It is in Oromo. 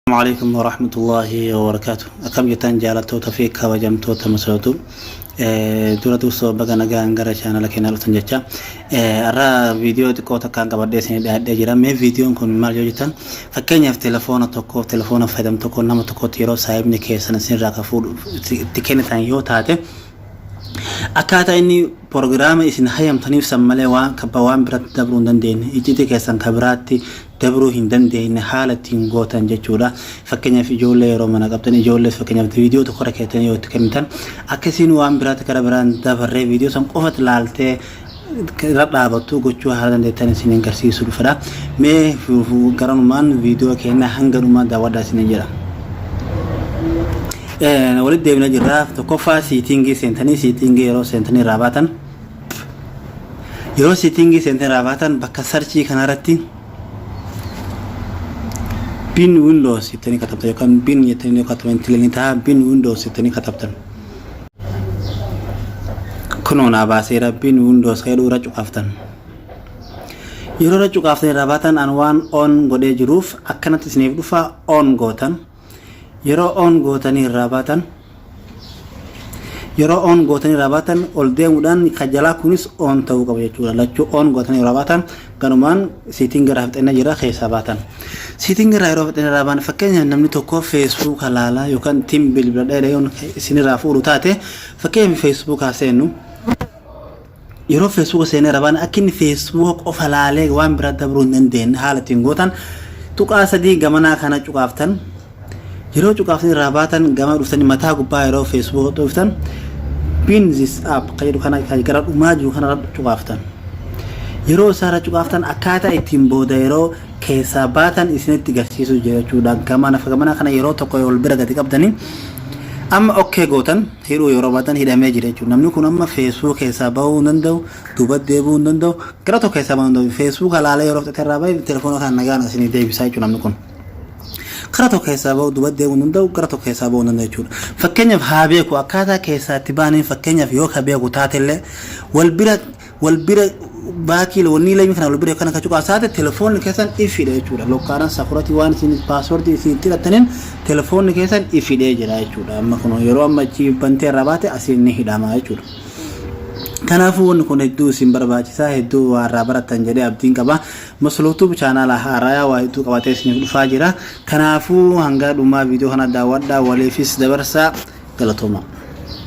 Alaikum warahmatullahi wabarakatuh. Akkam jirtan, jaalattoota fi kabajamtoota masootu? Dura dursoo baga nagaan gara chaanala keenyaa dhuftan jecha. Har'a viidiyoo xiqqoo takkaan qabadhee isinii dhiyaadhee jira. Mee viidiyoon kun maal yoo jettan, fakkeenyaaf telefoona tokkoof telefoona fayyadamu tokko nama tokkotti yeroo saahibni keessan isinirraa kan fuudhu itti kennitan yoo taate, akkaataa inni proogiraama isin hayyamtaniif san malee waan kabba waan biratti dabruu hin dandeenye, iccitii keessan ka biraatti dabruu hin dandeenye haala ittiin gootan jechuudha. Fakkeenyaaf ijoollee yeroo mana qabdan, ijoollee fakkeenyaaf viidiyoo tokko irra keessanii yoo itti kennitan, akkasiin waan biraatti gara biraan dabarree viidiyoo san qofatti laaltee irra dhaabattu gochuu haala dandeettan isin agarsiisuu dhufedha. Mee garanumaan viidiyoo keenya hanga dhumaa daawwadhaa isiniin jedha. Walitti deebina jirra. Tokkoffaa setting seentanii, setting yeroo seentanii irraa baatan, yeroo setting seentanii irraa baatan, bakka search kanarratti "pin windows" jettanii katabtan yookaan "pin" jettanii katabtan tilanii ta'a. "Pin windows" jettanii katabtan. Kunoo naa baaseera. "Pin windows" kan jedhu irra cuqaaftan. Yeroo irra cuqaaftan irraa baatan, an waan on godhee jiruuf akkanatti isiniif dhufa. On gootan. Yeroo on gootanii irraa baatan, yeroo on gootanii irraa baatan, ol deemuudhaan kan jalaa kunis on ta'uu qaba jechuudha. Lachuu on gootanii irraa baatan, ganumaan setting irraa fixannee jira keessaa baatan. Setting irraa yeroo fixannee irraa baan, fakkeenyaaf namni tokko Facebook laalaa yookaan ittiin bilbila dheeree yoo isinirraa fuudhu taate, fakkeenyaaf Facebook haa seennu. Yeroo Facebook seenee irraa baan, akka inni Facebook qofa laalee waan biraa dabruu hin dandeenye haala ittiin gootan, tuqaa sadii gamanaa kana cuqaaftan. Yeroo cuqaaftanii irraa baatan, gama dhuftanii mataa gubbaa yeroo Facebook dhuftan, "pin this app" kan jedhu kana kan gara dhumaa jiru kana cuqaaftan. Yeroo isaarra cuqaaftan, akkaataa ittiin booda yeroo keessaa baatan isinitti garsiisu jira jechuudha. Gamana gamana kana yeroo tokko ol bira gadi qabdanii amma okay gootan, hidhuu yeroo baatan hidhamee jira jechuudha. Namni kun amma Facebook keessaa bahuu hin danda'u, duuba deebi'uu hin danda'u, gara tokko keessaa bahuu hin danda'u. Facebook alaalee yeroo fixate irraa bahe, telefoona kana nagaan isinii deebisaa jechuudha namni kun. Kara tokko keessaa bahuu, duuba deemuu hin danda'u, gara tokko keessaa bahuu hin danda'u jechuudha. Fakkeenyaaf haa beeku akkaataa keessaa itti baaniin, fakkeenyaaf yoo ka beeku taatellee, wal bira baakii wanni lamii kana wal bira kana ka cuqaasaate, telefoonni keessan ifidha jechuudha. Lokkaadhaan security waan isin password isin itti hidhattaniin telefoonni keessan ifidhee jira jechuudha. Amma kun yeroo amma achi bantee irraa baate asiin ni hidhama jechuudha. Kanaafuu wanni kun hedduu isin barbaachisaa, hedduu waa irraa barattan jedhee abdiin qaba. Maslootuu chaanaala haaraa waa hedduu qabatee isiniif dhufaa jira. Kanaafuu hanga dhumaa viidiyoo kana daawwadhaa, waliifis dabarsaa. Galatooma.